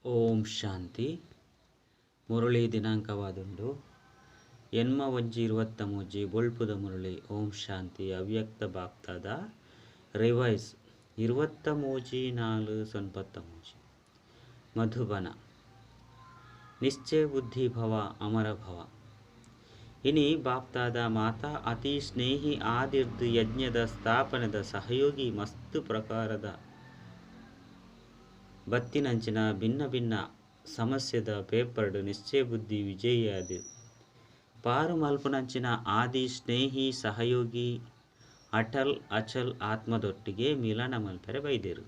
ಓಂ ಶಾಂತಿ. ಮುರಳಿ ದಿನಾಂಕವಾದುಂಡು ಎನ್ಮ ಒಂಜಿ ಇರುವತ್ತ ಮೂಜಿ ಬೊಳ್ಪುದ ಮುರಳಿ. ಓಂ ಶಾಂತಿ. ಅವ್ಯಕ್ತ ಬಾಪ್ತಾದ ರಿವೈಸ್ 23/4/93. ಮಧುಬನ. ನಿಶ್ಚಯ ಬುದ್ಧಿ ಭವ ಅಮರ ಭವ. ಇನಿ ಬಾಪ್ತಾದ ಮಾತಾ ಅತಿ ಸ್ನೇಹಿ ಆದಿರ್ದು ಯಜ್ಞದ ಸ್ಥಾಪನೆದ ಸಹಯೋಗಿ ಮಸ್ತ್ ಪ್ರಕಾರದ ಬತ್ತಿನಂಚಿನ ಭಿನ್ನ ಭಿನ್ನ ಸಮಸ್ಯೆದ ಪೇಪರ್ಡ್ ನಿಶ್ಚಯ ಬುದ್ಧಿ ವಿಜಯಿಯಾದ ಪಾರು ಮಲ್ಪುನಂಚಿನ ಆದಿ ಸ್ನೇಹಿ ಸಹಯೋಗಿ ಅಟಲ್ ಅಚಲ್ ಆತ್ಮದೊಟ್ಟಿಗೆ ಮಿಲನ ಮಲ್ಪೆರೆ ಬೈದೇರು.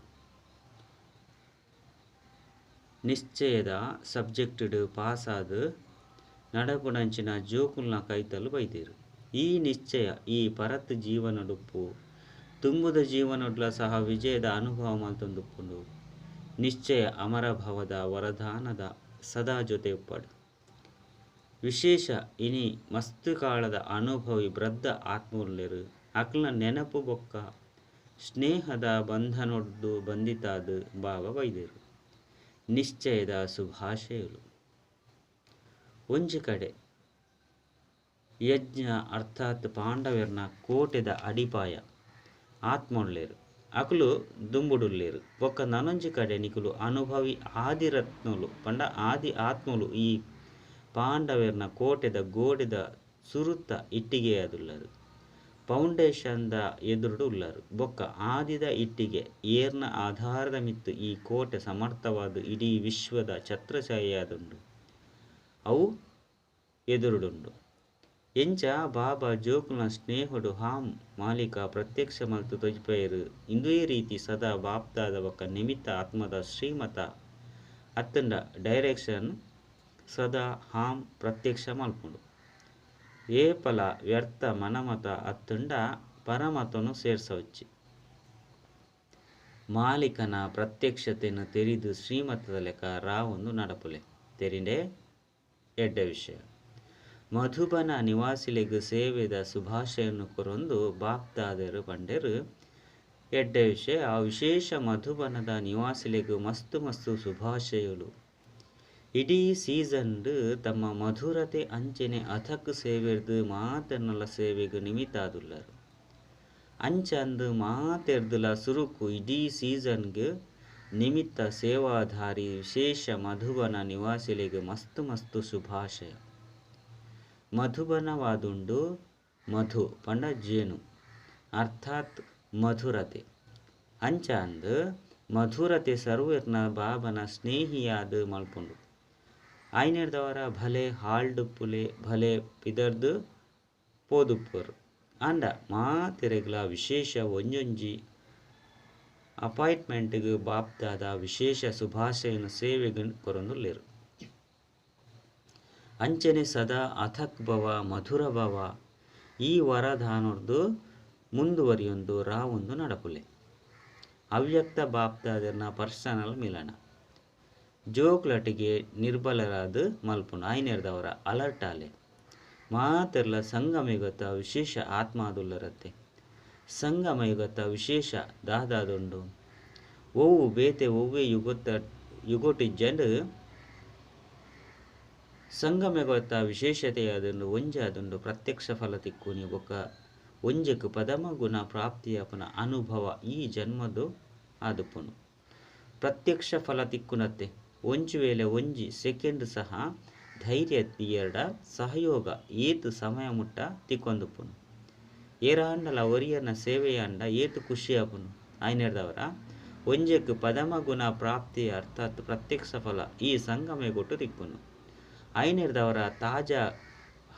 ನಿಶ್ಚಯದ ಸಬ್ಜೆಕ್ಟ್ ಪಾಸಾದ್ ನಡಪುನಂಚಿನ ಜೋಕುಲ್ನ ಕೈತಲ್ ಬೈದೇರು. ಈ ನಿಶ್ಚಯ ಈ ಪರತ್ ಜೀವನಡುಪ್ಪು ತುಂಬುದ ಜೀವನಡ್ಲ ಸಹ ವಿಜಯದ ಅನುಭವ ಮಲ್ತೊಂದುಪ್ಪುಂಡು. ನಿಶ್ಚಯ ಅಮರಭವದ ವರದಾನದ ಸದಾ ಜೊತೆ ಉಪ್ಪಡು. ವಿಶೇಷ ಇನಿ ಮಸ್ತ್ ಕಾಳದ ಅನುಭವಿ ವೃದ್ಧ ಆತ್ಮುಲ್ಲೆರು ಅಕ್ಲ್ನ ನೆನಪು ಬೊಕ್ಕ ಸ್ನೇಹದ ಬಂಧನೊಡ್ದು ಬಂಧಿತಾದ ಬಾಬಾ ಬೈದೇರು. ನಿಶ್ಚಯದ ಶುಭಾಶಯಲು. ಒಂಜಿ ಕಡೆ ಯಜ್ಞ ಅರ್ಥಾತ್ ಪಾಂಡವೆರ್ನ ಕೋಟೆದ ಅಡಿಪಾಯ ಆತ್ಮೊಳ್ಳೆರು ಅಕುಲು ದುಂಬುಡುಲ್ಲೆರು ಬೊಕ್ಕ ನನೊಂಜಿ ಕಡೆ ನಿಕುಲು ಅನುಭವಿ ಆದಿರತ್ನಲು ಪಂಡ ಆದಿ ಆತ್ಮಲು ಈ ಪಾಂಡವೆರ್ನ ಕೋಟೆದ ಗೋಡೆದ ಸುರುತ ಇಟ್ಟಿಗೆಯಾದುಲ್ಲರು ಫೌಂಡೇಶನ್ the ಎದುರುಡು ಉಲ್ಲರು ಬೊಕ್ಕ ಆದಿದ ಇಟ್ಟಿಗೆ ಏರ್ನ ಆಧಾರದ ಮಿತ್ತು ಈ ಕೋಟೆ ಸಮರ್ಥವಾದ ಇಡೀ ವಿಶ್ವದ ಛತ್ರಛಾಯೆಯಾದುಂಡು ಅವು ಎದುರುಡುಂಡು. ಎಂಚ ಬಾಬಾ ಜೋಕುಲ್ನ ಸ್ನೇಹುಡು ಹಾಮ್ ಮಾಲಿಕ ಪ್ರತ್ಯಕ್ಷ ಮಲ್ತು ತೊಜ್ಪೇರು ಇಂದುವೇ ರೀತಿ ಸದಾ ಬಾಪ್ತಾದ ಬೊಕ್ಕ ನಿಮಿತ್ತ ಆತ್ಮದ ಶ್ರೀಮತ ಅತ್ತಂಡ ಡೈರೆಕ್ಷನ್ ಸದಾ ಹಾಮ್ ಪ್ರತ್ಯಕ್ಷ ಮಲ್ಪುಂಡು. ಏಪಲ ವ್ಯರ್ಥ ಮನಮತ ಅತ್ತಂಡ ಪರಮತನು ಸೇರ್ಸವಚ್ಚಿ. ಮಾಲಿಕನ ಪ್ರತ್ಯಕ್ಷತೆಯನ್ನು ತೆರಿದು ಶ್ರೀಮತದ ಲೆಕ್ಕ ರಾವೊಂದು ನಡಪುಲೆ ತೆರಿಂಡೆ ಎಡ್ಡೆ ವಿಷಯ. ಮಧುಬನ ನಿವಾಸಿಲೆಗ್ ಸೇವೆದ ಶುಭಾಶಯನ್ನು ಕೊರೊಂದು ಬಾಪ್ತಾದರು ಪಂಡೆರು ಎಡ್ಡೆ ವಿಷಯ. ಆ ವಿಶೇಷ ಮಧುಬನದ ನಿವಾಸಿಲೆಗ್ ಮಸ್ತು ಮಸ್ತು ಶುಭಾಶಯಲು. ಇಡೀ ಸೀಸನ್ ತಮ್ಮ ಮಧುರತೆ ಅಂಚನೆ ಅಥಕ್ ಸೇವೆರ್ದು ಮಾತೆರ್ನಲ ಸೇವೆಗ್ ನಿಮಿತ್ತಾದುಲ್ಲರು. ಅಂಚಂದು ಮಾತೆರ್ದುಲ ಸುರುಕು ಇಡೀ ಸೀಸನ್ಗ್ ನಿಮಿತ್ತ ಸೇವಾಧಾರಿ ವಿಶೇಷ ಮಧುಬನ ನಿವಾಸಿಲೆಗ್ ಮಸ್ತು ಮಸ್ತು ಶುಭಾಶಯ. ಮಧುಬನವಾದುಂಡು ಮಧು ಪಂಡ ಜೇನು ಅರ್ಥಾತ್ ಮಧುರತೆ. ಅಂಚಾಂದ್ ಮಧುರತೆ ಸರ್ವೆರ್ನ ಬಾಬನ ಸ್ನೇಹಿಯಾದ ಮಲ್ಪುಂಡು. ಆಯ್ನೆರ್ದವರ ಭಲೆ ಹಾಲ್ಡುಪ್ಪುಲೆ ಭಲೆ ಪಿದರ್ದು ಪೋದುಪ್ಪರು. ಆಂಡ ಮಾತೆರೆಗ್ಲ ವಿಶೇಷ ಒಂಜೊಂಜಿ ಅಪಾಯಿಂಟ್ಮೆಂಟ್ಗ್ ಬಾಪ್ತಾದ ವಿಶೇಷ ಶುಭಾಶಯನ ಸೇವೆಗ್ ಕೊರೊಂದುಲ್ಲೆರು. ಅಂಚನೆ ಸದಾ ಅಥಕ್ ಭವ ಮಧುರ ಭವ ಈ ವರದಾನೊರ್ದು ಮುಂದುವರಿಯೊಂದು ರಾವೊಂದು ನಡಪುಲೆ. ಅವ್ಯಕ್ತ ಬಾಪ್ತಾದೆರ್ನ ಪರ್ಸನಲ್ ಮಿಲನ. ಜೋಕ್ಲಟಿಗೆ ನಿರ್ಬಲರಾದ ಮಲ್ಪುಂಡು ಆಯ್ನೆರ್ದವರ ಅಲರ್ಟ್ ಆಲೆ. ಮಾತೆರ್ಲ ಸಂಗಮಯುಗತ ವಿಶೇಷ ಆತ್ಮಾದುಲ್ಲರತ್ತೆ. ಸಂಗಮಯುಗತ ವಿಶೇಷ ದಾದಾದುಂಡು. ಒವು ಬೇತೆ ಒವ್ವೆ ಯುಗೊತ್ತ ಯುಗೊಟಿಜ್ಜಂಡು ಸಂಗಮಯುಗತ ವಿಶೇಷತೆಯಾದುಂಡು ಒಂಜಾದುಂಡು ಪ್ರತ್ಯಕ್ಷ ಫಲ ತಿಕ್ಕುನಿ ಬೊಕ್ಕ ಒಂಜೆಕ್ ಪದಮ ಗುಣ ಪ್ರಾಪ್ತಿಯಪನ ಅನುಭವ ಈ ಜನ್ಮದು ಆದುಪ್ಪುನು. ಪ್ರತ್ಯಕ್ಷ ಫಲ ತಿಕ್ಕುನತ್ತೆ ಒಂಜಿ ವೇಳೆ ಒಂಜಿ ಸೆಕೆಂಡ್ ಸಹ ಧೈರ್ಯ ಎರಡ ಸಹಯೋಗ ಏತು ಸಮಯ ಮುಟ್ಟ ತಿಕ್ಕೊಂದುಪ್ಪುನು. ಏರಾಂಡಲ ಒರಿಯನ ಸೇವೆಯಾಂಡ ಏತು ಖುಷಿಯಾಪುನು. ಆಯ್ನೆರ್ದವರ ಒಂಜೆಕ್ ಪದಮ ಗುಣ ಪ್ರಾಪ್ತಿ ಅರ್ಥಾತ್ ಪ್ರತ್ಯಕ್ಷ ಫಲ ಈ ಸಂಗಮಯುಗೊಟ್ಟು ತಿಕ್ಕುನು. ಆಯ್ನೆರ್ದವರ ತಾಜಾ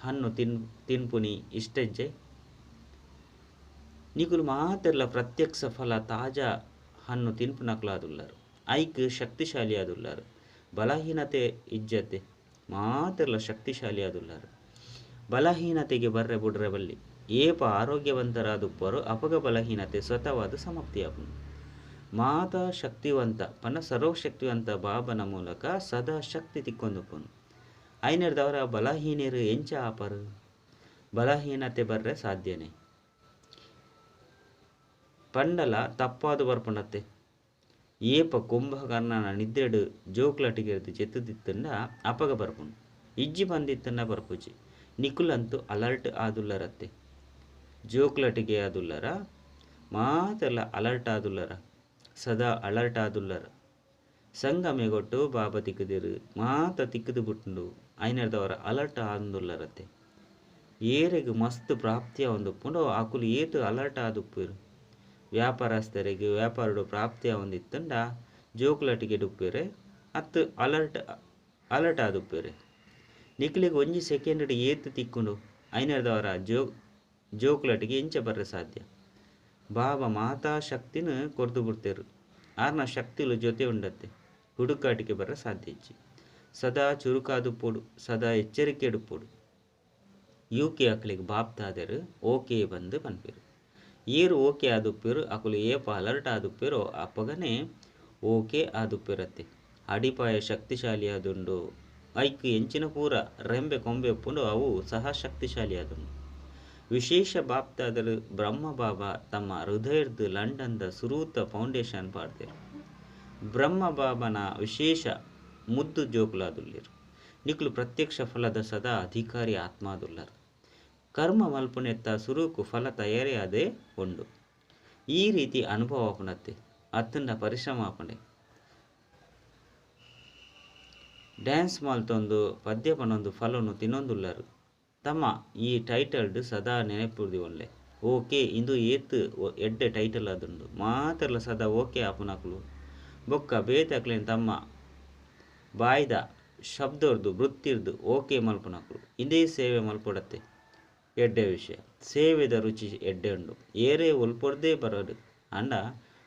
ಹಣ್ಣು ತಿನ್ಪುನಿ ಇಷ್ಟೆಜ್ಜೆ ನಿಕುಲು ಮಾತೆರ್ಲ ಪ್ರತ್ಯಕ್ಷ ಫಲ ತಾಜಾ ಹಣ್ಣು ತಿನ್ಪುನಕ್ಲಾದುಲ್ಲರು. ಐಕ್ ಶಕ್ತಿಶಾಲಿ ಆದುಲ್ಲರು. ಬಲಹೀನತೆ ಇಜ್ಜತೆ ಮಾತೆರ್ಲ ಶಕ್ತಿಶಾಲಿ ಆದುಲ್ಲರು. ಬಲಹೀನತೆಗೆ ಬರ್ರೆ ಬುಡ್ರೆ ಬಲ್ಲಿ ಏಪ ಆರೋಗ್ಯವಂತರಾದುಪ್ಪರು ಅಪಗ ಬಲಹೀನತೆ ಸ್ವತಃವಾದ ಸಮಾಪ್ತಿಯಾಪುನು. ಮಾತಾ ಶಕ್ತಿವಂತ ಪನ್ನ ಸರ್ವಶಕ್ತಿವಂತ ಬಾಬನ ಮೂಲಕ ಸದಾ ಶಕ್ತಿ ತಿಕ್ಕೊಂದುಪ್ಪುನು. ಐನೆರ್ದವರ ಬಲಹೀನರು ಎಂಚ ಆಪರು ಬಲಹೀನತೆ ಬರ್ರೆ ಸಾಧ್ಯನೆ ಪಂಡಲ ತಪ್ಪಾದು ಬರ್ಪುಣತ್ತೆ. ಏಪ ಕುಂಭಕರ್ಣನ ನಿದ್ರೆಡ್ ಜೋಕ್ಲಟಿಗೆರ್ದ್ ಜೆತ್ತ್ದಿತ್ತ್ಂಡ ಅಪಗ ಬರ್ಪುಂಡು. ಇಜ್ಜಿ ಪಂದಿತ್ತ್ಂಡ ಬರ್ಪುಜಿ. ನಿಕುಲಂತೂ ಅಲರ್ಟ್ ಆದುಲ್ಲರತ್ತೆ. ಜೋಕ್ಲಟಿಗೆ ಆದುಲ್ಲರ ಮಾತೆರ್ಲ ಅಲರ್ಟ್ ಆದುಲ್ಲರ. ಸದಾ ಅಲರ್ಟ್ ಆದುಲ್ಲರ್. ಸಂಗಮಯುಗೊಟ್ಟು ಬಾಬಾ ತಿಕ್ಕುದೆರ್ ಮಾತ ತಿಕ್ಕುದು ಬುಟ್ಟುಂಡು ಐನೆರ್ದವರ ಅಲರ್ಟ್ ಆದುಲ್ಲರತ್ತೆ. ಏರೆಗ್ ಮಸ್ತ್ ಪ್ರಾಪ್ತಿ ಆವೊಂದುಪ್ಪುಂಡೋ ಅಕುಲು ಏತ್ ಅಲರ್ಟ್ ಆದುಪ್ಪುವೆರ್. ವ್ಯಾಪಾರಸ್ಥೆರೆಗ್ ವ್ಯಾಪಾರಡ್ ಪ್ರಾಪ್ತಿ ಆವೊಂದಿತ್ತ್ಂಡ ಜೋಕ್ಲಟಿಗೆಡ್ ಉಪ್ಪುವೆರೆ ಅತ್ತ್ ಅಲರ್ಟ್ ಅಲರ್ಟ್ ಆದುಪ್ಪುವೆರೆ. ನಿಕ್ಲೆಗ್ ಒಂಜಿ ಸೆಕೆಂಡ್ ಡ್ ಏತ್ ತಿಕ್ಕುಂಡು ಐನೆರ್ದವರ ಜೋ ಜೋಕ್ಲಟಿಗೆ ಎಂಚ ಬರ್ರೆ ಸಾಧ್ಯ. ಬಾಬಾ ಮಾತಾ ಶಕ್ತಿನ್ ಕೊರ್ದು ಬುಡ್ತೆರ್. ಆರ್ನ ಶಕ್ತಿಲು ಜೊತೆ ಉಂಡತ್ತೆ. ಹುಡುಕಾಟಿಕೆ ಬರ್ರೆ ಸಾಧ್ಯ ಇಜ್ಜಿ. ಸದಾ ಚುರುಕಾದುಪ್ಪೊಡು ಸದಾ ಎಚ್ಚರಿಕೆಡ್ ಉಪ್ಪೊಡು. ಯು.ಕೆ ಅಕ್ಲೆಗ್ ಬಾಪ್ತಾದೆರ್ ಓಕೆ ಪಂದ್ ಪನ್ಪೆರ್. ಏರ್ ಓಕೆ ಆದುಪ್ಪೆರ್ ಅಕುಲು ಏಪ ಅಲರ್ಟ್ ಆದುಪ್ಪೆರೋ ಅಪಗನೇ ಓಕೆ ಆದುಪ್ಪೆರತ್ತೆ. ಅಡಿಪಾಯ ಶಕ್ತಿಶಾಲಿ ಆದುಂಡು. ಐಕ್ ಎಂಚಿನ ಪೂರ ರೆಂಬೆ ಕೊಂಬೆ ಉಪ್ಪುಂಡೋ ಅವು ಸಹ ಶಕ್ತಿಶಾಲಿ ಆದುಂಡು. ವಿಶೇಷ ಬಾಪ್ತಾದೆರ್ ಬ್ರಹ್ಮ ಬಾಬಾ ತಮ್ಮ ಹೃದಯರ್ದ್ ಲಂಡನ್ ದ ಸುರೂತ ಫೌಂಡೇಶನ್ ಪಾಡ್ದೆರ್. ಬ್ರಹ್ಮ ಬಾಬಾನ ವಿಶೇಷ ಮುದ್ದು ಜೋಕುಲಾದುಲ್ಲೆರ್. ನಿಕುಲು ಪ್ರತ್ಯಕ್ಷ ಫಲದ ಸದಾ ಅಧಿಕಾರಿ ಆತ್ಮಾದುಲ್ಲರ್. ಕರ್ಮ ಮಲ್ಪುನೆತ್ತ ಸುರುಕು ಫಲ ತಯಾರಿ ಆದೇ ಉಂಡು. ಈ ರೀತಿ ಅನುಭವ ಆಪುಂಡತ್ತೆ ಅತ್ತ್ಂಡ ಪರಿಶ್ರಮ ಆಪುಂಡೆ. ಡ್ಯಾನ್ಸ್ ಮಲ್ತೊಂದು ಪದ್ಯ ಪನೊಂದು ಫಲೊನು ತಿನೊಂದುಲ್ಲರ್. ತಮ್ಮ ಈ ಟೈಟಲ್ ಡ್ ಸದಾ ನೆನೆಪು ದೀವೊನ್ಲೆ. ಓಕೆ ಇಂದು ಏತ್ ಎಡ್ಡೆ ಟೈಟಲ್ ಆದುಂಡು. ಮಾತೆರ್ಲ ಸದಾ ಓಕೆ ಆಪುನಕುಲು. ಬೊಕ್ಕ ಬೇತೆಕ್ಲೆನ್ ತಮ್ಮ ಬಾಯಿದ ಶಬ್ದೊರ್ದು ವೃತ್ತಿರ್ದ್ ಓಕೆ ಮಲ್ಪುನಕುಲು. ಇಂದೇ ಸೇವೆ ಮಲ್ಪೊಡತ್ತೆ. ಎಡ್ಡೆ ವಿಷಯ. ಸೇವೆದ ರುಚಿ ಎಡ್ಡೆ ಉಂಡು. ಏರೇ ಒಲ್ಪೊರ್ದೇ ಬರಡ್ ಆಂಡ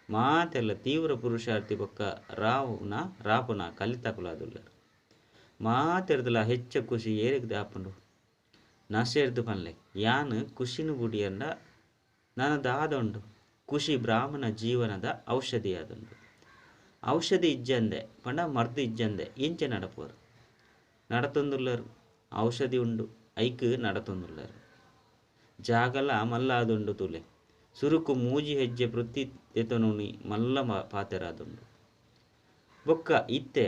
ಮಾತೆರ್ಲ ತೀವ್ರ ಪುರುಷಾರ್ಥಿ ಬೊಕ್ಕ ರಾವುನ ರಾಪುನ ಕಲಿತಕುಲಾದುಲ್ಲೆರ್. ಮಾತೆರ್ದಲ ಹೆಚ್ಚ ಖುಷಿ ಏರೆಗ್ ಆಪುಂಡು? ನಶೆರ್ದ್ ಪನ್ಲೆ ಯಾನ್ ಖುಷಿನ್ ಬುಡಿಯೆರ್ಂಡ ನನ ದಾದ ಉಂಡು? ಖುಷಿ ಬ್ರಾಹ್ಮಣ ಜೀವನದ ಔಷಧಿ ಆದುಂಡು. ಔಷಧಿ ಇಜ್ಜಂದೆ ಪಂಡ ಮರ್ದ್ ಇಜ್ಜಂದೆ ಎಂಚ ನಡಪುವರ್? ನಡತೊಂದುಲ್ಲರ್. ಔಷಧಿ ಉಂಡು ಐಕ್ ನಡತೊಂದುಲ್ಲರ್. ಜಾಗಲ ಮಲ್ಲ ಆದುಂಡು ತೂಲೆ. ಸುರುಕು ಮೂಜಿ ಹೆಜ್ಜೆ ಪೃಥ್ವಿ ದೆತೊನುನಿ ಮಲ್ಲ ಪಾತೆರ ಆದುಂಡು. ಬೊಕ್ಕ ಇತ್ತೆ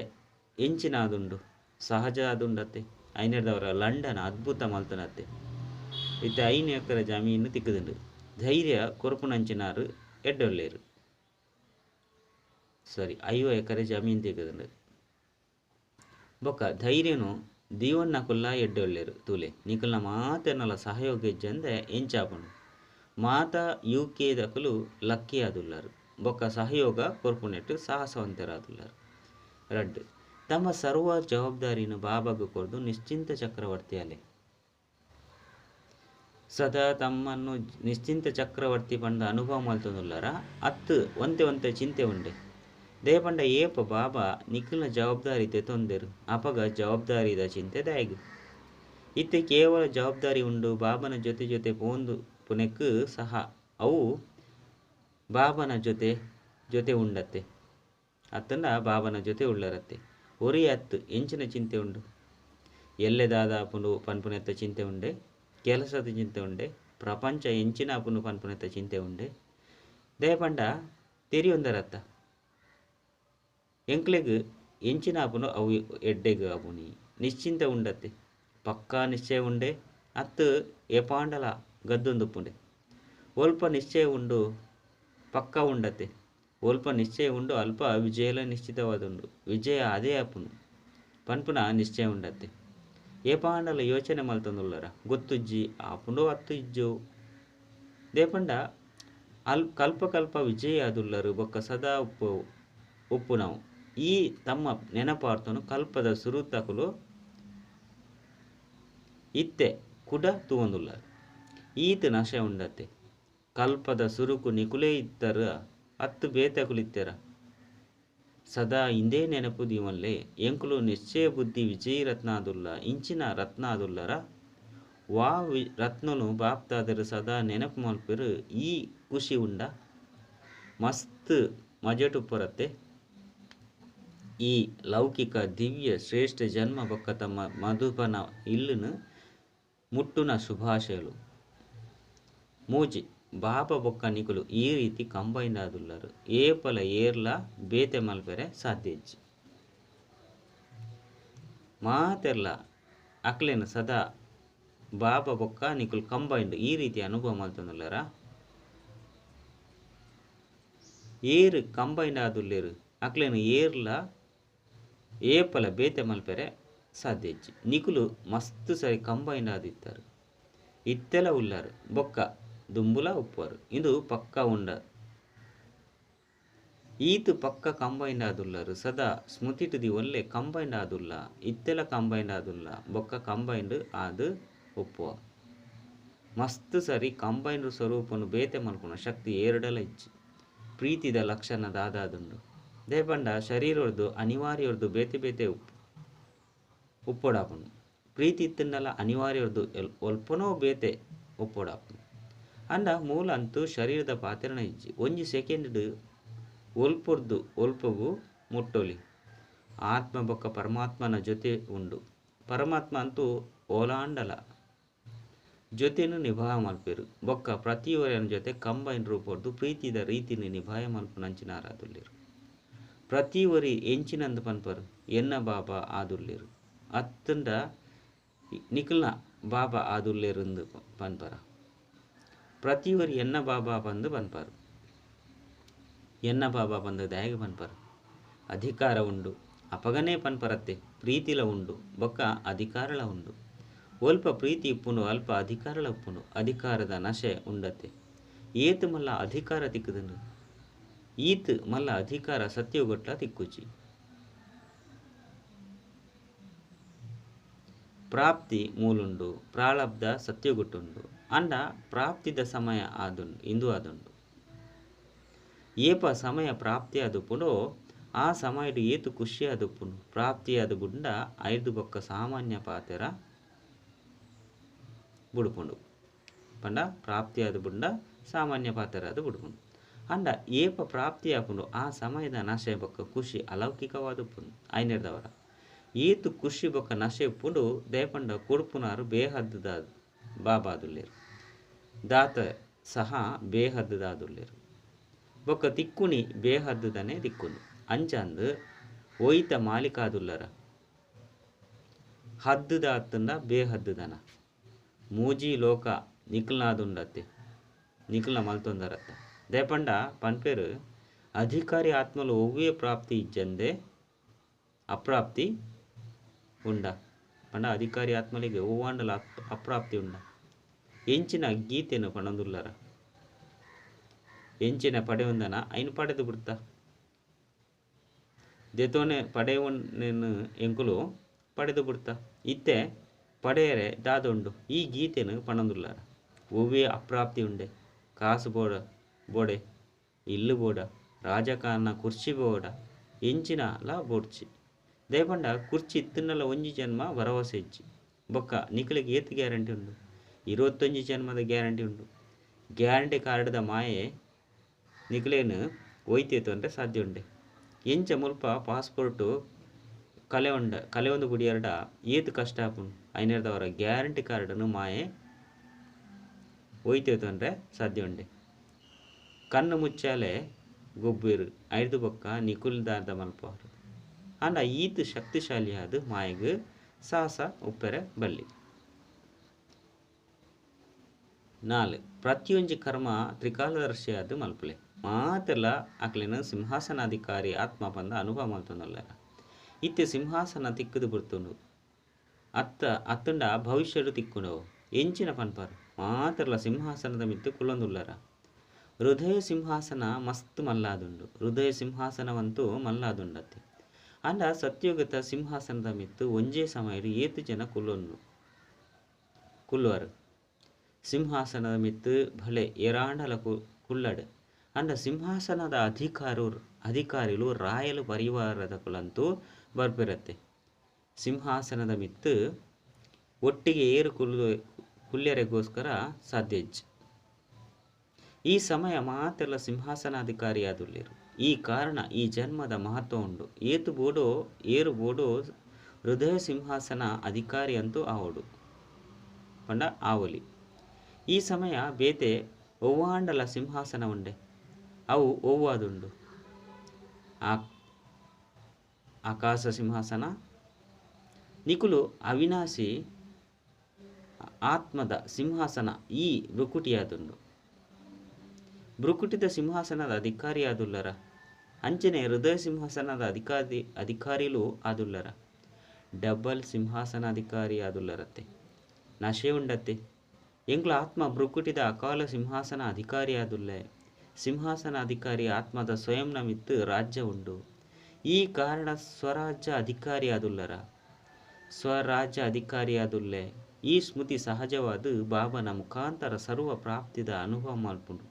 ಎಂಚಿನ ಆದುಂಡು? ಸಹಜ ಆದುಂಡತ್ತೆ. ಐನೆರ್ದವರ ಲಂಡನ್ ಅದ್ಭುತ ಮಲ್ತುನತ್ತೆ. ಇತ್ತೆ ಐನ್ ಎಕರೆ ಜಮೀನ್ ತಿಕ್ಕುದುಂಡು. ಧೈರ್ಯ ಕೊರ್ಪುನಂಚಿನಾರ್ ಎಡ್ಡೊಲ್ಲೆರ್. ಸಾರಿ 50 ಎಕರೆ ಜಮೀನ್ ತಿಕ್ಕುದುಂಡು. ಬೊಕ್ಕ ಧೈರ್ಯನು ದೀವೊನ್ನಕುಲ್ಲ ಎಡ್ಡೊಲ್ಲೆರ್ ತೂಲೆ. ನಿಕಲ್ನ ಮಾತೆರ್ನಲ ಸಹಯೋಗ ಇಜ್ಜಂದೆ ಎಂಚ ಆಪುಂಡು. ಮಾತ ಯು.ಕೆ ದಕುಲು ಲಕ್ಕಿ ಆದುಲ್ಲರ್. ಬೊಕ್ಕ ಸಹಯೋಗ ಕೊರ್ಪುನೆಟ್ ಸಾಹಸವಂತೆರಾದುಲ್ಲರ್. ರಡ್ಡ್. ತಮ್ಮ ಸರ್ವ ಜವಾಬ್ದಾರಿನ್ ಬಾಬಾಗ್ ಕೊರ್ದು ನಿಶ್ಚಿಂತ ಚಕ್ರವರ್ತಿ ಆಲೆ. ಸದಾ ತಮ್ಮನ್ನು ನಿಶ್ಚಿಂತ ಚಕ್ರವರ್ತಿ ಪಂದ್ ಅನುಭವ ಮಲ್ತೊಂದುಲ್ಲರಾ ಅತ್ತ್ ಒಂತೆ ಒಂತೆ ಚಿಂತೆ ಉಂಡೆ. ದಾಯೆ ಪಂಡ ಏಪ ಬಾಬಾ ನಿಕಲ್ನ ಜವಾಬ್ದಾರಿ ದೆತೊಂದೆರ್ ಅಪಗ ಜವಾಬ್ದಾರಿದ ಚಿಂತೆ ದಾಯೆಗ್. ಇತ್ತೆ ಕೇವಲ ಜವಾಬ್ದಾರಿ ಉಂಡು ಬಾಬಾನ ಜೊತೆ ಜೊತೆ ಪೋವೊಂದುಪ್ಪುನೆಕ್ ಸಹ ಅವು ಬಾಬಾನ ಜೊತೆ ಜೊತೆ ಉಂಡತ್ತೆ. ಅತ್ತ್ಂಡ ಬಾಬಾನ ಜೊತೆ ಉಲ್ಲರತ್ತೆ. ಒರಿಯೆ ಅತ್ತ್ ಎಂಚಿನ ಚಿಂತೆ ಉಂಡು. ಎಲ್ಲೆ ದಾದ ಆಪುಂಡು ಪನ್ಪುನೆತ್ತ ಚಿಂತೆ ಉಂಡೆ. ಕೆಲಸದ ಚಿಂತೆ ಉಂಡೆ. ಪ್ರಪಂಚ ಎಂಚಿನ ಆಪುಂಡು ಪನ್ಪುನೆತ್ತ ಚಿಂತೆ ಉಂಡೆ. ದಾಯೆ ಪಂಡ ತೆರಿಯೊಂದರತ್ತ. ಎಂಕ್ಲೆಗ್ ಎಂಚಿನ ಆಪುಂಡು ಅವು ಎಡ್ಡೆಗ್ ಆಪುನಿ. ನಿಶ್ಚಿಂತೆ ಉಂಡತ್ತೆ. ಪಕ್ಕಾ ನಿಶ್ಚಯ ಉಂಡೆ ಅತ್ತ್ ಏಪಾಂಡಲ ಗದ್ದೊಂದುಪ್ಪುಂಡೆ. ಒಲ್ಪ ನಿಶ್ಚಯ ಉಂಡು ಪಕ್ಕಾ ಉಂಡತ್ತೆ. ಒಲ್ಪ ನಿಶ್ಚಯ ಉಂಡು ಅಲ್ಪ ವಿಜಯಲ ನಿಶ್ಚಿತವಾದುಂಡು. ವಿಜಯ ಅದೇ ಆಪುಂಡು ಪನ್ಪುನ ನಿಶ್ಚಯ ಉಂಡತ್ತೆ. ಏಪಾಂಡಲ ಯೋಚನೆ ಮಲ್ತೊಂದುಲ್ಲರ ಗೊತ್ತುಜ್ಜಿ ಆಪುಂಡೋ ಅತ್ತ್ ಇಜ್ಜೋ. ದಾಯೆ ಪಂಡ ಅಲ್ ಕಲ್ಪ ಕಲ್ಪ ವಿಜಯ ಆದುಲ್ಲರ್ ಬೊಕ್ಕ ಸದಾ ಉಪ್ಪು ಉಪ್ಪುನವು. ಈ ತಮ್ಮ ನೆನಪಾರ್ತೊನು ಕಲ್ಪದ ಸುರುತಕುಲು ಇತ್ತೆ ಕುಡ ತೂವೊಂದುಲ್ಲರ್. ಈತ್ ನಶೆ ಉಂಡತ್ತೆ. ಕಲ್ಪದ ಸುರುಕು ನಿಕುಲೇ ಇತ್ತರ್ ಅತ್ತ್ ಬೇತೆಕುಲು ಇತ್ತೆರ. ಸದಾ ಇಂದೇ ನೆನಪು ದೀವೊನ್ಲೆ ಎಂಕುಲು ನಿಶ್ಚಯ ಬುದ್ಧಿ ವಿಜಯಿ ರತ್ನ ಆದುಲ್ಲ ಇಂಚಿನ ರತ್ನ ಆದುಲ್ಲರ. ವಾ ರತ್ನೊನು ಬಾಪ್ತಾದೆರ್ ಸದಾ ನೆನಪು ಮಲ್ಪುವೆರ್ ಈ ಖುಷಿ ಉಂಡ. ಮಸ್ತ್ ಮಜೆಟ್ ಉಪ್ಪರತ್ತೆ. ಈ ಲೌಕಿಕ ದಿವ್ಯ ಶ್ರೇಷ್ಠ ಜನ್ಮ ಬೊಕ್ಕ ತಮ್ಮ ಮಧುಬನ ಇಲ್ಲುನು ಮುಟ್ಟುನ ಶುಭಾಶಯಲು. ಮೂಜಿ. ಬಾಬಾ ಬೊಕ್ಕ ನಿಕುಲು ಈ ರೀತಿ ಕಂಬೈಂಡ್ ಆದುಲ್ಲರು. ಏಪಲ ಏರ್ಲ ಬೇತೆ ಮಲ್ಪೆರೆ ಸಾಧ್ಯ ಇಜ್ಜಿ. ಮಾತೆರ್ಲ ಅಕ್ಲೆನ್ ಸದಾ ಬಾಬಾ ಬೊಕ್ಕ ನಿಕುಲು ಕಂಬೈಂಡ್ ಈ ರೀತಿ ಅನುಭವ ಮಲ್ತೊಂದುಲ್ಲರ. ಏರ್ ಕಂಬೈಂಡ್ ಆದುಲ್ಲೆರ್ ಅಕ್ಲೆನ್ ಏರ್ಲ ಏಪಲ ಬೇತೆ ಮಲ್ಪೆರೆ ಸಾಧ್ಯ ಇಜ್ಜಿ. ನಿಕುಲು ಮಸ್ತ್ ಸರಿ ಕಂಬೈಂಡ್ ಆದಿತ್ತಾರೆ, ಇತ್ತೆಲ ಉಲ್ಲಾರು ಬೊಕ್ಕ ದುಂಬುಲ ಉಪ್ಪರು. ಇಂದು ಪಕ್ಕ ಉಂಡ. ಈತ್ ಪಕ್ಕ ಕಂಬೈಂಡ್ ಆದುಲ್ಲರು ಸದಾ ಸ್ಮೃತಿಟು the ಒಲ್ಲೆ ಕಂಬೈಂಡ್ ಆದುಲ್ಲ, ಇತ್ತೆಲ ಕಂಬೈಂಡ್ ಆದುಲ್ಲ ಬೊಕ್ಕ ಕಂಬೈಂಡ್ ಆದ್ ಉಪ್ಪುವ. ಮಸ್ತ್ ಸರಿ ಕಂಬೈಂಡ್ ಸ್ವರೂಪನು ಬೇತೆ ಮಲ್ಪುನ ಶಕ್ತಿ ಏರ್ಡಲ ಇಜ್ಜಿ. ಪ್ರೀತಿದ ಲಕ್ಷಣ ದಾದಾದುಂಡು ದೇಪಂಡ ಶರೀರೊರ್ದು ಅನಿವಾರ್ಯೊರ್ದು ಬೇತೆ ಬೇತೆ ಉಪ್ಪೊಡಾಪುಂಡು. ಪ್ರೀತಿ ಇತ್ತಂಡಲ ಅನಿವಾರ್ಯೊರ್ದು ಒಲ್ಪನೋ ಬೇತೆ ಉಪ್ಪೊಡಾಪುಂಡು. ಅಂಡ ಮೂಲ ಅಂತೂ ಶರೀರದ ಪಾತ್ರನ ಇಜ್ಜಿ. ಒಂಜಿ ಸೆಕೆಂಡ್ ಒಲ್ಪೊರ್ದು ಒಲ್ಪಗು ಮುಟ್ಟೊಲಿ. ಆತ್ಮ ಬೊಕ್ಕ ಪರಮಾತ್ಮನ ಜೊತೆ ಉಂಡು. ಪರಮಾತ್ಮ ಅಂತೂ ಓಲಾಂಡಲ ಜೊತೆನು ನಿಭಾಯ ಮಲ್ಪೆರು ಬೊಕ್ಕ ಪ್ರತಿಯೊರನ ಜೊತೆ ಕಂಬೈನ್ ರೂಪೊರ್ದು ಪ್ರೀತಿದ ರೀತಿನ ನಿಭಾಯ ಮಲ್ಪುನಂಚಿನಾರಾದುಲ್ಲೆರು. ಪ್ರತಿಯೊರಿ ಎಂಚಿನಂದು ಪನ್ಪರು ಎನ್ನ ಬಾಬಾ ಆದುಲ್ಲೆರು ಅತ್ತಂಡ ನಿಕಲ್ನ ಬಾಬಾ ಆದುಲ್ಲೆರುಂದು ಪನ್ಪರ. ಪ್ರತಿಯೊರಿ ಎನ್ನ ಬಾಬಾ ಪಂದು ಪನ್ಪರು. ಎನ್ನ ಬಾಬಾ ಪಂದು ದಾಯಗ ಪನ್ಪರು. ಅಧಿಕಾರ ಉಂಡು ಅಪಗನೇ ಪನ್ಪರತ್ತೆ. ಪ್ರೀತಿಲ ಉಂಡು ಬೊಕ್ಕ ಅಧಿಕಾರಲ ಉಂಡು. ಒಲ್ಪ ಪ್ರೀತಿ ಇಪ್ಪುಂಡು ಅಲ್ಪ ಅಧಿಕಾರಲ ಉಪ್ಪುಂಡು. ಅಧಿಕಾರದ ನಶೆ ಉಂಡತ್ತೆ. ಏತ್ ಮಲ್ಲ ಅಧಿಕಾರ ತಿಕ್ಕುದುಂಡು, ಈತ್ ಮಲ್ಲ ಅಧಿಕಾರ ಸತ್ಯಗೊಟ್ಲ ತಿಕ್ಕುಜಿ. ಪ್ರಾಪ್ತಿ ಮೂಲುಂಡು, ಪ್ರಾಳಬ್ಧ ಸತ್ಯಗೊಟ್ಟುಂಡು. ಅಂಡ ಪ್ರಾಪ್ತಿದ ಸಮಯ ಆದುಂಡು ಇಂದು ಆದುಂಡು. ಏಪ ಸಮಯ ಪ್ರಾಪ್ತಿ ಆದುಪ್ಪುಂಡೋ ಆ ಸಮಯಡು ಏತು ಖುಷಿ ಆದುಪ್ಪುಂಡು. ಪ್ರಾಪ್ತಿ ಆದು ಬುಂಡ ಐದು ಬೊಕ್ಕ ಸಾಮಾನ್ಯ ಪಾತೆರ ಬುಡುಪುಂಡು. ಪಂಡ ಪ್ರಾಪ್ತಿ ಆದು ಬುಂಡ ಸಾಮಾನ್ಯ ಪಾತೆರ ಅದು ಬುಡುಪುಂಡು. ಅಂಡ ಏಪ ಪ್ರಾಪ್ತಿ ಆಪುಂಡು ಆ ಸಮಯದ ನಶೆ ಬೊಕ್ಕ ಖುಷಿ ಅಲೌಕಿಕವಾದುಪ್ಪುಂಡು. ಐನೆರ್ದವರ ಏತು ಖುಷಿ ಬೊಕ್ಕ ನಶೆ ಉಪ್ಪುಂಡು. ದೇಪಂಡ ಕೊಡ್ಪುನಾರು ಬೇಹದ್ದುದ ಬಾಬಾದುಲ್ಲೇರು, ದಾತ ಸಹ ಬೇಹದ್ದುದಾದುಲ್ಲೇರು. ಬೊಕ್ಕ ತಿಕ್ಕುಣಿ ಬೇಹದ್ದುದನೆ ತಿಕ್ಕುನು. ಅಂಚಂದು ಒಯ್ತ ಮಾಲಿಕಾದುಲ್ಲರ ಹದ್ದುದಾತಂಡ ಬೇಹದ್ದುದನ ಮೂಜಿ ಲೋಕ ನಿಕಲ್ನಾದುಂಡತ್ತೆ ನಿಕಲ್ನ ಮಲ್ತೊಂದರತ್ತ. ದೇಪಂಡ ಪನ್ಪೇರು ಅಧಿಕಾರಿ ಆತ್ಮಲು ಒವ್ವೇ ಪ್ರಾಪ್ತಿ ಇಜ್ಜಂದೆ ಅಪ್ರಾಪ್ತಿ ಉಂಡ. ಪಂಡ ಅಧಿಕಾರಿ ಆತ್ಮಲಿಗೆ ಒವ್ವಾಂಡಲ ಅಪ್ರಾಪ್ತಿ ಉಂಡ. ಎಂಚಿನ ಗೀತೆನು ಪಣದುಲ್ಲರ ಎಂಚಿನ ಪಡೆಯುಂದನ ಐನು ಪಡೆದು ಬಿಡ್ತ ದೆತೋನೆ ಪಡೆಯುವನೇನು ಎಂಕುಲು ಪಡೆದು ಬಿಡ್ತ. ಇತ್ತೆ ಪಡೆಯರೆ ದಾದುಂಡು ಈ ಗೀತೆನು ಪಣದುಲ್ಲರ. ಒವ್ವೇ ಅಪ್ರಾಪ್ತಿ ಉಂಡೆ, ಕಾಸು ಬೋಡ ಬೋಡೆ, ಇಲ್ಲು ಬೋಡ, ರಾಜಕಾರಣ ಕುರ್ಚಿ ಬೋಡ, ಎಂಚಿನಲ ಬೋಡ್ಚಿ. ದೇಪಂಡ ಕುರ್ಚಿ ಇತ್ತನ್ನಲ ಒಂಜಿ ಜನ್ಮ ಭರವಸೆ ಇಜ್ಜಿ. ಬೊಕ್ಕ ನಿಕಲಿಗೆ ಏತ್ ಗ್ಯಾರಂಟಿ ಉಂಡು? 21 ಜನ್ಮದ ಗ್ಯಾರಂಟಿ ಉಂಡು. ಗ್ಯಾರಂಟಿ ಕಾರ್ಡ್ದ ಮಾಯೆ ನಿಕಲೇನು ಒಯ್ತೇತು ಅಂದರೆ ಸಾಧ್ಯ ಉಂಡೆ. ಎಂಚ ಮುಲ್ಪ ಪಾಸ್ಪೋರ್ಟು ಕಲೆ ಉಂಡ ಕಲೆ ಒಂದು ಗುಡಿಯರ್ಡ ಏತ್ ಕಷ್ಟ ಆಪುಂಡು. ಐನೆರ್ದವರ ಗ್ಯಾರಂಟಿ ಕಾರ್ಡನ್ನು ಮಾಯೆ ಒಯ್ತೇತು ಅಂದರೆ ಸಾಧ್ಯ ಉಂಡೆ. ಕಣ್ಣು ಮುಚ್ಚಾಲೆ ಗೊಬ್ಬೇರು ಐದು ಬೊಕ್ಕ ನಿಕುಲ್ದಾರ್ದ ಮಲ್ಪವರು. ಅಂಡ ಈತ್ ಶಕ್ತಿಶಾಲಿ ಆದ ಮಾಯೆಗ್ ಸಾಹಸ ಉಪ್ಪೆರೆ ಬಲ್ಲಿ. 4 ಪ್ರತಿಯೊಂಜಿ ಕರ್ಮ ತ್ರಿಕಾಲದರ್ಶಿ ಆದ ಮಲ್ಪುಲೆ. ಮಾತೆಲ್ಲ ಅಕ್ಲೆನ ಸಿಂಹಾಸನಾಧಿಕಾರಿ ಆತ್ಮ ಪಂದ ಅನುಭವ ಮಲ್ತೊಂದುಲ್ಲೆರ್. ಇತ್ತೆ ಸಿಂಹಾಸನ ತಿಕ್ಕುದು ಬರ್ತುಂಡು ಅತ್ತ ಅತ್ತಂಡ ಭವಿಷ್ಯಡು ತಿಕ್ಕುಂಡವು ಎಂಚಿನ ಪನ್ಪರ್ ಮಾತೆರ್ಲ ಸಿಂಹಾಸನದ ಮಿತ್ತು ಕುಲ್ಲೊಂದುಲ್ಲರ. ಹೃದಯ ಸಿಂಹಾಸನ ಮಸ್ತ್ ಮಲ್ಲಾದುಂಡು. ಹೃದಯ ಸಿಂಹಾಸನವಂತೂ ಮಲ್ಲಾದುಂಡತ್ತೆ. ಅಂಡ ಸತ್ಯುಗತ ಸಿಂಹಾಸನದ ಮಿತ್ತು ಒಂಜೇ ಸಮಯಡು ಏತು ಜನ ಕುಲ್ಲುವರು. ಸಿಂಹಾಸನದ ಮಿತ್ತು ಭಲೆ ಏರಾಂಡಲ ಕುಲ್ಲಡು. ಅಂಡ ಸಿಂಹಾಸನದ ಅಧಿಕಾರಿಲು ರಾಯಲು ಪರಿವಾರದ ಕುಲಂತೂ ಬರ್ಪಿರತ್ತೆ. ಸಿಂಹಾಸನದ ಮಿತ್ತು ಒಟ್ಟಿಗೆ ಏರು ಕುಲ್ಯರೆಗೋಸ್ಕರ ಸಾಧ್ಯ ಇಜ್ಜಿ. ಈ ಸಮಯ ಮಾತೆಲ್ಲ ಸಿಂಹಾಸನಾಧಿಕಾರಿಯಾದುಲ್ಲೇರು. ಈ ಕಾರಣ ಈ ಜನ್ಮದ ಮಹತ್ವ ಉಂಡು. ಏತು ಬೋಡೋ ಏರು ಬೋಡೋ ಹೃದಯ ಸಿಂಹಾಸನ ಅಧಿಕಾರಿ ಅಂತೂ ಆವಡು ಪಂಡ ಆವಲಿ. ಈ ಸಮಯ ಬೇತೆ ಒವ್ವಾಂಡಲ ಸಿಂಹಾಸನ ಉಂಡೆ ಅವು ಒವ್ವಾದುಂಡು ಆಕಾಶ ಸಿಂಹಾಸನ ನಿಕುಲು ಅವಿನಾಶಿ ಆತ್ಮದ ಸಿಂಹಾಸನ ಈ ಬೃಕುಟಿಯಾದುಂಡು ಬೃಕುಟಿದ ಸಿಂಹಾಸನದ ಅಧಿಕಾರಿಯಾದುಲ್ಲರ ಅಂಚನೆ ಹೃದಯ ಸಿಂಹಾಸನದ ಅಧಿಕಾರಿಲು ಆದುಲ್ಲರ ಡಬಲ್ ಸಿಂಹಾಸನ ಅಧಿಕಾರಿ ಆದುಲ್ಲರತ್ತೆ ನಶೆ ಉಂಡತ್ತೆ ಎಂಗ್ಲ ಆತ್ಮ ಬೃಕುಟಿದ ಅಕಾಲ ಸಿಂಹಾಸನ ಅಧಿಕಾರಿ ಆದುಲ್ಲೆ ಸಿಂಹಾಸನ ಅಧಿಕಾರಿ ಆತ್ಮದ ಸ್ವಯಂ ನಮಿತ್ತು ರಾಜ್ಯ ಉಂಡು ಈ ಕಾರಣ ಸ್ವರಾಜ್ಯ ಅಧಿಕಾರಿ ಆದುಲ್ಲರ ಸ್ವರಾಜ್ಯ ಅಧಿಕಾರಿ ಆದುಲ್ಲೆ ಈ ಸ್ಮೃತಿ ಸಹಜವಾದ ಬಾಬನ ಮುಖಾಂತರ ಸರ್ವ ಪ್ರಾಪ್ತಿದ ಅನುಭವ ಮಲ್ಪುಂಡು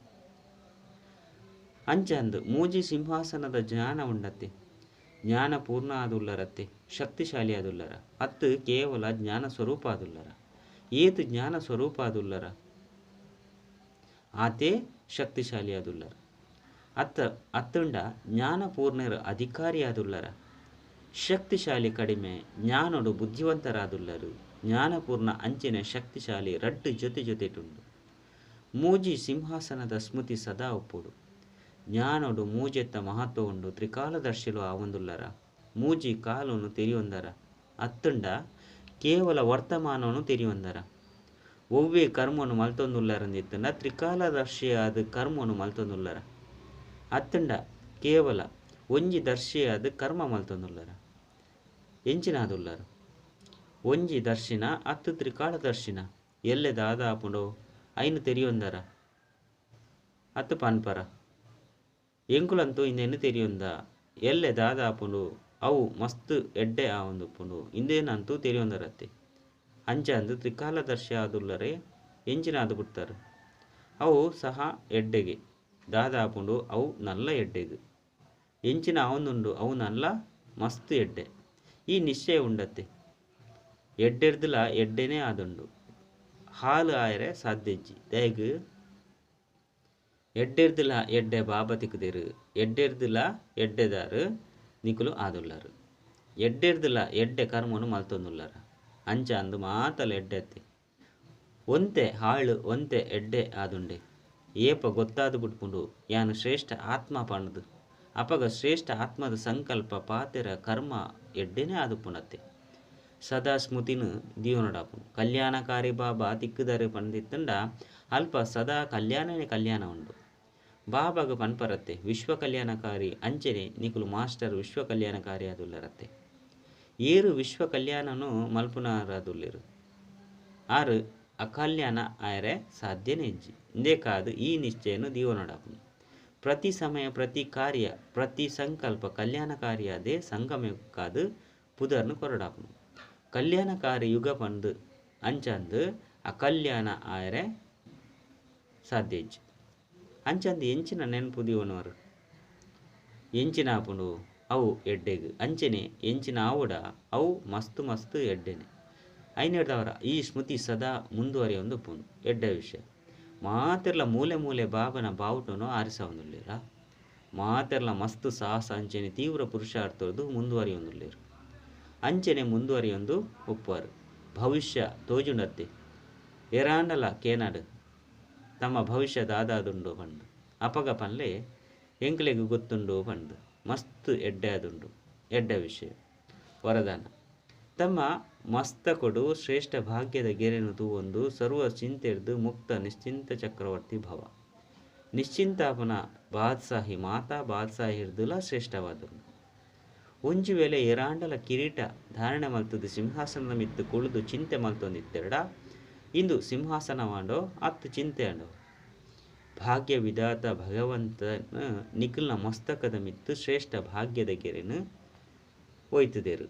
ಅಂಚಂದು ಮೂಜಿ ಸಿಂಹಾಸನದ ಜ್ಞಾನ ಉಂಡತ್ತೆ ಜ್ಞಾನ ಪೂರ್ಣ ಆದುಲ್ಲರತ್ತೆ ಶಕ್ತಿಶಾಲಿ ಆದುಲ್ಲರ ಅತ್ತು ಕೇವಲ ಜ್ಞಾನ ಸ್ವರೂಪ ಆದುಲ್ಲರ ಏತು ಜ್ಞಾನ ಸ್ವರೂಪ ಆದುಲ್ಲರ ಆತೇ ಶಕ್ತಿಶಾಲಿ ಆದುಲ್ಲರ ಅತ್ತ ಅತ್ತುಂಡ ಜ್ಞಾನಪೂರ್ಣರ ಅಧಿಕಾರಿ ಆದುಲ್ಲರ ಶಕ್ತಿಶಾಲಿ ಕಡಿಮೆ ಜ್ಞಾನೋಡು ಬುದ್ಧಿವಂತರಾದುಲ್ಲರು ಜ್ಞಾನಪೂರ್ಣ ಅಂಚಿನ ಶಕ್ತಿಶಾಲಿ ರಡ್ಡು ಜೊತೆ ಜೊತೆಟುಂಡು ಮೂಜಿ ಸಿಂಹಾಸನದ ಸ್ಮೃತಿ ಸದಾ ಒಪ್ಪುಡು ಜ್ಞಾನೋಡು ಮೂಜೆತ್ತ ಮಹತ್ವ ಉಂಡು ತ್ರಿಕಾಲದರ್ಶಿಲು ಆವಂದುಲ್ಲರ ಮೂಜಿ ಕಾಲನು ತೆರಿಯೊಂದರ ಅತ್ತುಂಡ ಕೇವಲ ವರ್ತಮಾನವನ್ನು ತೆರಿಯೊಂದರ ಒವ್ವೇ ಕರ್ಮನು ಮಲ್ತೊಂದುಲ್ಲರಂದಿತ್ತಂಡ ತ್ರಿಕಾಲದರ್ಶಿಯಾದ ಕರ್ಮನು ಮಲ್ತೊಂದುಲ್ಲರ ಅತ್ತುಂಡ ಕೇವಲ ಒಂಜಿ ದರ್ಶಿಯಾದ ಕರ್ಮ ಮಲ್ತೊಂದುಲ್ಲರ ಎಂಚಿನಾದುಲ್ಲರು ಒಂಜಿ ದರ್ಶಿನ ಅತ್ತು ತ್ರಿಕಾಲದರ್ಶಿನ ಎಲ್ಲೆ ದಾದಾಪುಂಡೋ ಐನು ತೆರಿಯೊಂದರ ಅತ್ತು ಪನ್ಪರ ಎಂಕುಲಂತೂ ಇಂದೇನು ತೆರಿಯೊಂದ ಎಲ್ಲೆ ದಾದಾಪುಂಡು ಅವು ಮಸ್ತ್ ಎಡ್ಡೆ ಆವೊಂದುಪ್ಪುಂಡು ಇಂದೇನಂತೂ ತೆರಿಯೊಂದರತ್ತೆ ಅಂಚ ಅಂದು ತ್ರಿಕಾಲದರ್ಶಿ ಆದುಲ್ಲರೆ ಎಂಚಿನಾದು ಬಿಡ್ತಾರೆ ಅವು ಸಹ ಎಡ್ಡೆಗೆ ದಾದಾಪುಂಡು ಅವು ನಲ್ಲ ಎಡ್ಡೆಗೆ ಎಂಚಿನ ಆವೊಂದುಂಡು ಅವು ನಲ್ಲ ಮಸ್ತ್ ಎಡ್ಡೆ ಈ ನಿಶ್ಚಯ ಉಂಡತ್ತೆ ಎಡ್ಡೆರ್ದಲ ಎಡ್ಡೆನೇ ಆದುಂಡು ಹಾಲು ಆಯರೆ ಸಾಧ್ಯಜ್ಜಿ ದಯಗು ಎಡ್ಡೆರ್ದಲ ಎಡ್ಡೆ ಬಾಬಾ ತಿಕ್ಕುದಿರು ಎಡ್ಡೆರ್ದಲ ಎಡ್ಡೆದಾರು ನಿಕುಲು ಆದುಲ್ಲರು ಎಡ್ಡೆರ್ದಲ ಎಡ್ಡೆ ಕರ್ಮನು ಮಲ್ತೊಂದುಲ್ಲರ ಅಂಚ ಅಂದು ಮಾತಲ ಎಡ್ಡೆತ್ತಿ ಒಂತೆ ಹಾಳು ಒಂತೆ ಎಡ್ಡೆ ಆದುಂಡೆ ಏಪ ಗೊತ್ತಾದು ಬಿಟ್ಪುಂಡು ಯಾನು ಶ್ರೇಷ್ಠ ಆತ್ಮ ಪಂಡ್ದು ಅಪಗ ಶ್ರೇಷ್ಠ ಆತ್ಮದ ಸಂಕಲ್ಪ ಪಾತೆರ ಕರ್ಮ ಎಡ್ಡೆನೇ ಆದುಪ್ಪುನತ್ತೆ ಸದಾ ಸ್ಮೃತಿನು ದೀವನಡಾಪುಂಡು ಕಲ್ಯಾಣಕಾರಿ ಬಾಬಾ ತಿಕ್ಕುದಾರೆ ಪಂದಿತ್ತಂಡ ಅಲ್ಪ ಸದಾ ಕಲ್ಯಾಣನೇ ಕಲ್ಯಾಣ ಉಂಡು ಬಾಬಾಗ ಪನ್ಪರತ್ತೆ ವಿಶ್ವ ಕಲ್ಯಾಣಕಾರಿ ಅಂಚನೆ ನಿಕುಲು ಮಾಸ್ಟರ್ ವಿಶ್ವ ಕಲ್ಯಾಣಕಾರಿ ಆದುಲ್ಲರತ್ತೆ ಏರು ವಿಶ್ವ ಕಲ್ಯಾಣನು ಮಲ್ಪುನಾರದುಲ್ಲೆರು ಆರು ಅಕಲ್ಯಾಣ ಆಯರೆ ಸಾಧ್ಯನೇ ಇಜ್ಜಿ ಇಂದೇ ಕಾದು ಈ ನಿಶ್ಚಯನು ದೀವನಡಾಪುಂಡು ಪ್ರತಿ ಸಮಯ ಪ್ರತಿ ಕಾರ್ಯ ಪ್ರತಿ ಸಂಕಲ್ಪ ಕಲ್ಯಾಣಕಾರಿಯಾದೇ ಸಂಗಮಕ್ಕಾದು ಪುದರ್ನು ಕೊರಡಾಪುಂಡು ಕಲ್ಯಾಣಕಾರಿ ಯುಗ ಪಂದು ಅಂಚಂದು ಅಕಲ್ಯಾಣ ಆಯರೆ ಸಾಧ್ಯ ಇಜ್ಜಿ ಅಂಚಂದು ಎಂಚಿನ ನೆನಪು ದೀವನವರು ಎಂಚಿನ ಆಪುಂಡು ಅವು ಎಡ್ಡೆಗ್ ಅಂಚನೆ ಎಂಚಿನ ಆವುಡ ಅವು ಮಸ್ತ್ ಮಸ್ತ್ ಎಡ್ಡೆನೆ ಐನೆಡ್ದವರ ಈ ಸ್ಮೃತಿ ಸದಾ ಮುಂದುವರಿಯೊಂದು ಪುಂಡು ಎಡ್ಡೆ ವಿಷಯ ಮಾತೆರ್ಲ ಮೂಲೆ ಮೂಲೆ ಬಾಬನ ಬಾವುಟನು ಆರಿಸವೊಂದುಲ್ಲೇರ ಮಾತೆರ್ಲ ಮಸ್ತ್ ಸಾಹಸ ಅಂಚನೆ ತೀವ್ರ ಪುರುಷಾರ್ಥದ್ದು ಮುಂದುವರಿಯೊಂದುಲ್ಲೇರು ಅಂಚನೆ ಮುಂದುವರಿಯೊಂದು ಒಪ್ಪುವರು ಭವಿಷ್ಯ ತೋಜುಂಡತ್ತೆ ಎರಾಂಡಲ ಕೇನಾಡು ತಮ್ಮ ಭವಿಷ್ಯ ದಾದಾದುಂಡು ಪಂಡು ಅಪಗ ಪನ್ಲೆ ಎಂಕ್ಲೆಗ್ ಗೊತ್ತುಂಡು ಪಂಡು ಮಸ್ತ್ ಎಡ್ಡೆ ಆದುಂಡು ಎಡ್ಡೆ ವಿಷಯ ವರದಾನ ತಮ್ಮ ಮಸ್ತಕೊಡು ಶ್ರೇಷ್ಠ ಭಾಗ್ಯದ ಗೆರೆನು ತೂವೊಂದು ಸರ್ವ ಚಿಂತೆರ್ದು ಮುಕ್ತ ನಿಶ್ಚಿಂತ ಚಕ್ರವರ್ತಿ ಭವ ನಿಶ್ಚಿಂತಾಪನ ಬಾದ್ಸಾಹಿ ಮಾತಾ ಬಾದ್ಸಾಹಿರ್ದುಲ ಶ್ರೇಷ್ಠವಾದುಂಡು ಒಂಜಿ ವೇಳೆ ಎರಾಂಡಲ ಕಿರೀಟ ಧಾರಣೆ ಮಲ್ತದು ಸಿಂಹಾಸನದ ಮಿತ್ತು ಕುಳಿದು ಚಿಂತೆ ಮಲ್ತೊಂದಿತ್ತೆರಡ ಇಂದು ಸಿಂಹಾಸನವಾಂಡೋ ಅತ್ತು ಚಿಂತೆ ಅಂಡೋ ಭಾಗ್ಯ ವಿಧಾತ ಭಗವಂತನ ನಿಖಿಲ್ನ ಮಸ್ತಕದ ಮಿತ್ತು ಶ್ರೇಷ್ಠ ಭಾಗ್ಯದ ಗೆರೆನು ಒಯ್ತುದೇರು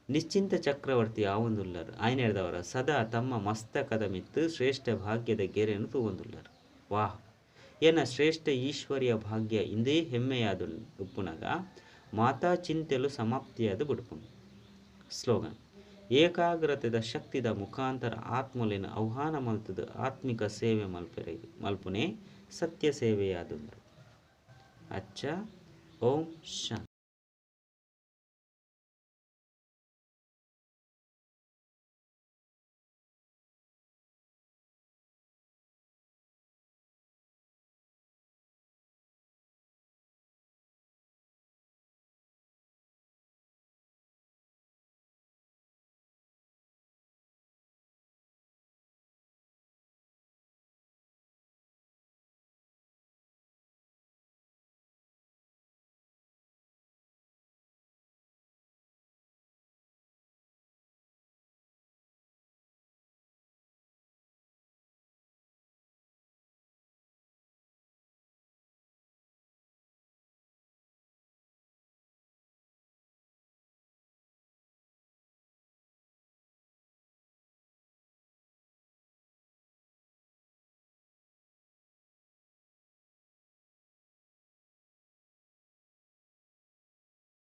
ನಿಶ್ಚಿಂತ ಚಕ್ರವರ್ತಿ ಆವೊಂದುಲ್ಲರು ಆಯ್ನೆಡ್ದವರ ಸದಾ ತಮ್ಮ ಮಸ್ತಕದ ಮಿತ್ತು ಶ್ರೇಷ್ಠ ಭಾಗ್ಯದ ಗೆರೆಯನ್ನು ತೂವೊಂದುಲ್ಲರು ವಾಹ್ ಏನ ಶ್ರೇಷ್ಠ ಈಶ್ವರ್ಯ ಭಾಗ್ಯ ಇಂದೇ ಹೆಮ್ಮೆಯಾದ ಉಪ್ಪುನಗ ಮಾತಾ ಚಿಂತೆಲು ಸಮಾಪ್ತಿಯಾದ ಬಿಡುಪುನು. ಸ್ಲೋಗನ್: ಏಕಾಗ್ರತೆದ ಶಕ್ತಿದ ಮುಖಾಂತರ ಆತ್ಮಲಿನ ಆಹ್ವಾನ ಮಲ್ತದ ಆತ್ಮಿಕ ಸೇವೆ ಮಲ್ಪುನೆ ಸತ್ಯ ಸೇವೆಯಾದುಂಡು. ಅಚ್ಚ, ಓಂ ಶಾಂತಿ.